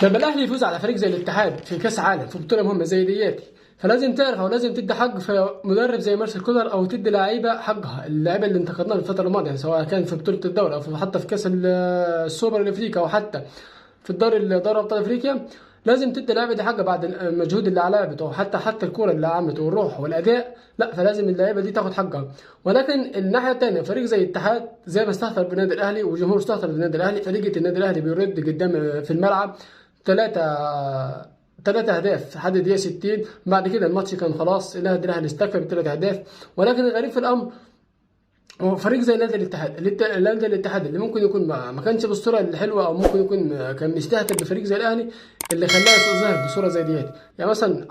لما الاهلي يفوز على فريق زي الاتحاد في كاس عالم في بطوله مهمة زي دياتي، فلازم تعرف او لازم تدي حق في مدرب زي مارسيل كولر او تدي لعيبة حقها، اللعيبة اللي انتقدناها الفترة الماضية سواء كان في بطوله الدوري او حتى في كاس السوبر الافريقي او حتى في الدوري دوري ابطال افريقيا. لازم تدي اللعيبة دي حقها بعد المجهود اللي لعبته وحتى الكورة اللي عملته والروح والاداء، لا فلازم اللعيبة دي تاخد حقها. ولكن الناحية الثانية فريق زي الاتحاد زي ما استهتر بالنادي الاهلي وجمهور استهتر بالنادي الاهلي، فريق النادي الاهلي بيرد قدام في الملعب 3 اهداف لحد الدقيقة 60. بعد كده الماتش كان خلاص النادي الاهلي استكفى بثلاث اهداف. ولكن الغريب في الامر هو فريق زي نادي الاتحاد، نادي الاتحاد اللي ممكن يكون ما كانش بالصورة الحلوة او ممكن يكون كان مستهتر بفريق زي الاهلي اللي خلاه يظهر بصورة زي ديت. يعني مثلا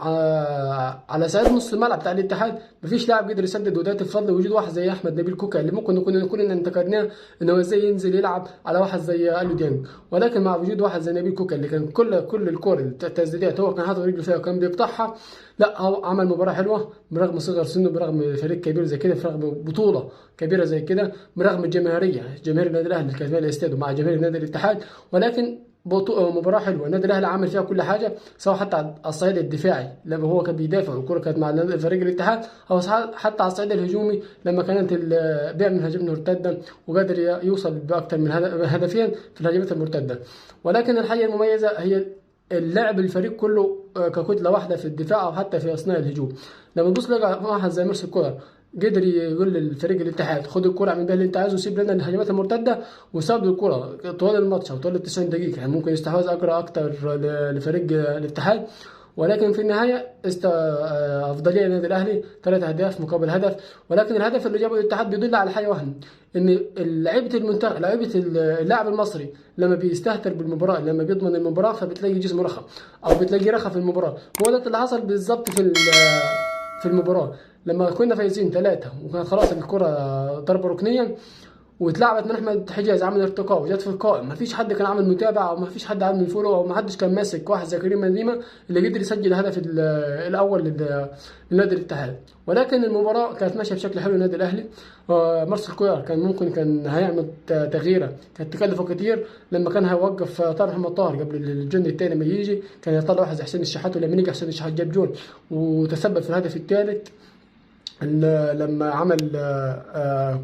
على صعيد نص الملعب بتاع الاتحاد مفيش لاعب قدر يسدد، وده بفضل وجود واحد زي احمد نبيل كوكا اللي ممكن نكون انتقدناه ان هو ازاي ينزل يلعب على واحد زي اليو ديانج، ولكن مع وجود واحد زي نبيل كوكا اللي كان كل الكور التسديدات هو كان حاطط رجله فيها وكان بيقطعها، لا هو عمل مباراة حلوة برغم صغر سنة، برغم فريق كبير زي كده، برغم بطوله كبيرة زي كده، برغم الجماهيرية، جماهير النادي الاهلي اللي كانت ماليه الاستاد ومع جماهير النادي الاتحاد، ولكن مباراة حلوة النادي الاهلي عمل فيها كل حاجة، سواء حتى على الصعيد الدفاعي لما هو كان بيدافع والكره كانت مع فريق الاتحاد، او حتى على الصعيد الهجومي لما كانت بيعمل هجمات مرتدة وقادر يوصل باكثر من هدفين في الهجمات المرتدة. ولكن الحاجة المميزة هي اللعب الفريق كله ككتله واحدة في الدفاع او حتى في اثناء الهجوم. لما تبص لقى واحد زي مارسيل كولر قدر يقول للفريق الاتحاد خد الكرة اعمل بيها اللي انت عايزه وسيب لنا الهجمات المرتدة، وساب الكرة طوال الماتش او طوال ال 90 دقيقة، يعني ممكن يستحوذ اكتر لفريق الاتحاد، ولكن في النهاية افضلية للنادي الاهلي 3 اهداف مقابل هدف. ولكن الهدف اللي جابه الاتحاد بيدل على حاجة واحدة، ان لعيبة المنتخب لعيبة اللاعب المصري لما بيستهتر بالمباراة، لما بيضمن المباراة فبتلاقي جسمه رخى او بتلاقي رخى في المباراة. هو ده اللي حصل بالظبط في المباراة لما كنا فايزين 3 وكانت خلاص الكره ضربه ركنيه واتلعبت من احمد حجاز، عمل ارتقاء وجت في القائم، ما فيش حد كان عامل متابعه او ما فيش حد عامل follow او ما حدش كان ماسك واحد زي كريم بنزيما اللي قدر يسجل الهدف الاول لنادي الاتحاد. ولكن المباراة كانت ماشية بشكل حلو للنادي الاهلي. مارسيل كولر كان ممكن كان هيعمل تغييره كانت تكلفة كتير لما كان هيوقف طاهر محمد طاهر قبل الجون الثاني ما يجي، كان يطلع واحد زي حسين الشحات، ولما يجي حسين الشحات جاب جون وتسبب في الهدف الثالث لما عمل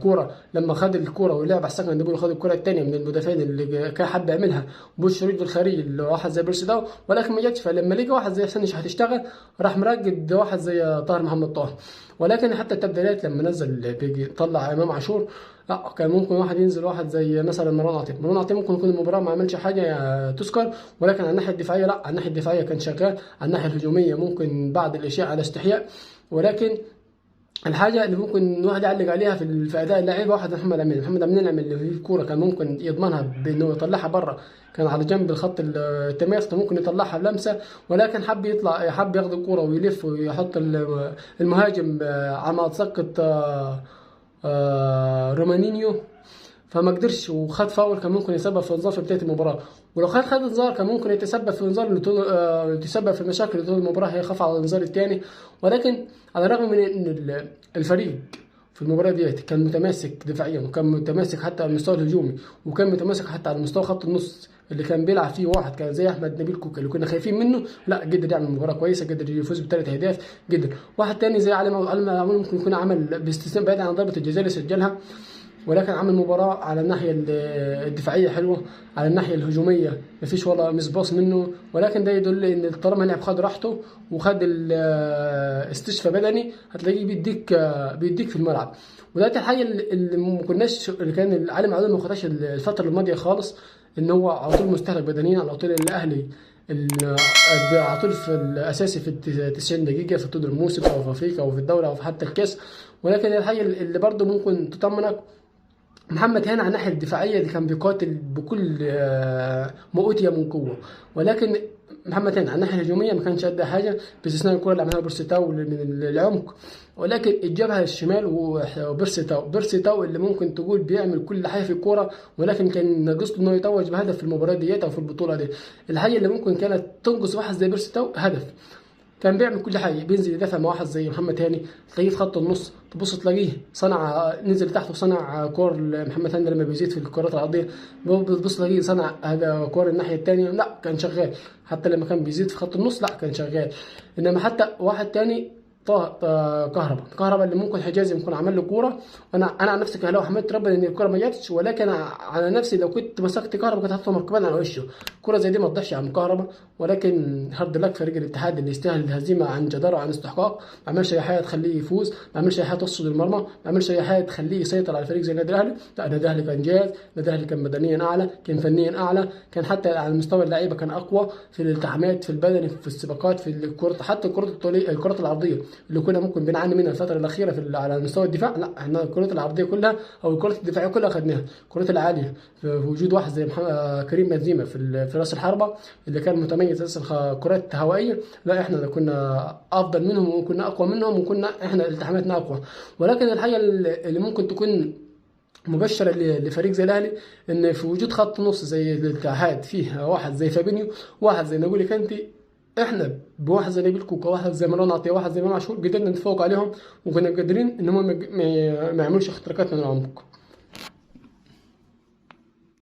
كورة، لما خد الكورة ولعب على السكند نبيل وخد الكورة الثانية من المدافعين اللي كان حب يعملها بوش رجله الخارجي اللي واحد زي بيرسي تاو، ولكن ما جاتش. فلما لقى واحد زي حسين الشحات اشتغل راح مرقد واحد زي طاهر محمد طاهر. ولكن حتى التبديلات لما نزل بيجي طلع امام عاشور، لا كان ممكن واحد ينزل واحد زي مثلا مروان عطية. مروان عطية ممكن يكون المباراة ما عملش حاجة تذكر، ولكن على الناحية الدفاعية لا، على الناحية الدفاعية كان شغال، على الناحية الهجومية ممكن بعض الاشياء على استحياء. ولكن الحاجة اللي ممكن الواحد يعلق عليها في اداء اللعيبة واحد محمد امين، محمد امين عمل اللي في كورة كان ممكن يضمنها بانه يطلعها بره، كان على جنب الخط التماس ممكن يطلعها بلمسه، ولكن حب يطلع، حب ياخد الكورة ويلف ويحط المهاجم على ما اتذكر رومانينيو، فما قدرش وخد فاول كان ممكن يسبب في انذار في بداية المباراة، ولو خد انذار كان ممكن يتسبب في انذار يتسبب في مشاكل طول المباراة، هيخاف على الانذار الثاني. ولكن على الرغم من ان الفريق في المباراة ديت كان متماسك دفاعيا وكان متماسك حتى على المستوى الهجومي وكان متماسك حتى على مستوى خط النص اللي كان بيلعب فيه واحد كان زي احمد نبيل كوكا اللي كنا خايفين منه، لا قدر يعمل مباراة كويسة، قدر يفوز بثلاث اهداف. قدر واحد ثاني زي علي معلول ممكن يكون عمل باستثناء بعيد عن ضربه الجزاء اللي سجلها، ولكن عمل مباراة على الناحية الدفاعية حلوة، على الناحية الهجومية مفيش ولا miss pass منه. ولكن ده يدل ان طالما لعب خد راحته وخد استشفاء بدني هتلاقيه بيديك في الملعب. وده الحاجة اللي ما كناش، اللي كان علي معلول ما خدهاش الفترة الماضية خالص، ان هو على طول مستهلك بدنيا، على طول الاهلي على طول في الاساسي في 90 دقيقة في طول الموسم او في افريقيا او في الدوري او في حتى الكاس. ولكن الحاجة اللي برده ممكن تطمنك محمد هاني على الناحية الدفاعية اللي كان بيقاتل بكل ما اوتي من قوة، ولكن محمد هاني على الناحية الهجومية ما كانش ادى حاجة باستثناء الكره اللي عملها بيرسي تاو من العمق. ولكن الجبهة الشمال وبيرسي تاو، بيرسي تاو اللي ممكن تقول بيعمل كل حاجة في الكورة، ولكن كان ناقص له انه يتوج بهدف في المباراة ديت او في البطولة دي. الحاجة اللي ممكن كانت تنقص واحد زي بيرسي تاو هدف. كان بيعمل كل حاجة، بينزل يدافع مع واحد زي محمد هاني، تلاقيه في خط النص، تبص تلاقيه صنع، نزل تحت وصنع كور لمحمد هاني لما بيزيد في الكرات العرضية، بتبص تلاقيه صنع هذا كور الناحية الثانية، لا كان شغال. حتى لما كان بيزيد في خط النص لا كان شغال. انما حتى واحد تاني كهربا اللي ممكن حجازي يكون عمل له كورة، انا عن نفسي كهلاوي حمدت ربنا ان الكورة ما جاتش، ولكن على نفسي لو كنت مسكت كهربا كنت هحطه مركبان على وشه. كورة زي دي ما تضيعش يا عم كهربا. ولكن hard luck فريق الاتحاد اللي يستاهل الهزيمة عن جداره وعن استحقاق، ما عملش اي حاجة تخليه يفوز، ما عملش اي حاجة توصل للمرمى، ما عملش اي حاجة تخليه يسيطر على فريق زي النادي الاهلي. لا، النادي الاهلي كان جاهز، النادي الاهلي كان بدنيا اعلى، كان فنيا اعلى، كان حتى على مستوى اللعيبة كان اقوى في الالتحامات، في البدني، في السباقات، في الكره، حتى الكره الطوليه، الكرات العرضية اللي كنا ممكن بنعاني منها الفترة الاخيرة في على مستوى الدفاع، لا احنا الكرات العرضية كلها او الكرات الدفاعية كلها خدناها. الكرات العالية في وجود واحد زي كريم بنزيما في راس الحربة اللي كان متميز اساسا كرات هوائية، لا احنا اللي كنا افضل منهم وكنا اقوى منهم وكنا احنا التحاماتنا اقوى. ولكن الحاجة اللي ممكن تكون مبشرة لفريق زي الاهلي ان في وجود خط نص زي الاتحاد فيه واحد زي فابينيو، واحد زي ناجولي كانتي، احنا بواحد زي نبيل كوكا، واحد زي مروان عطية، واحد زي امام عاشور، قدرنا نتفوق عليهم وكنا قادرين ان هم ما يعملوش اختراقات من العمق.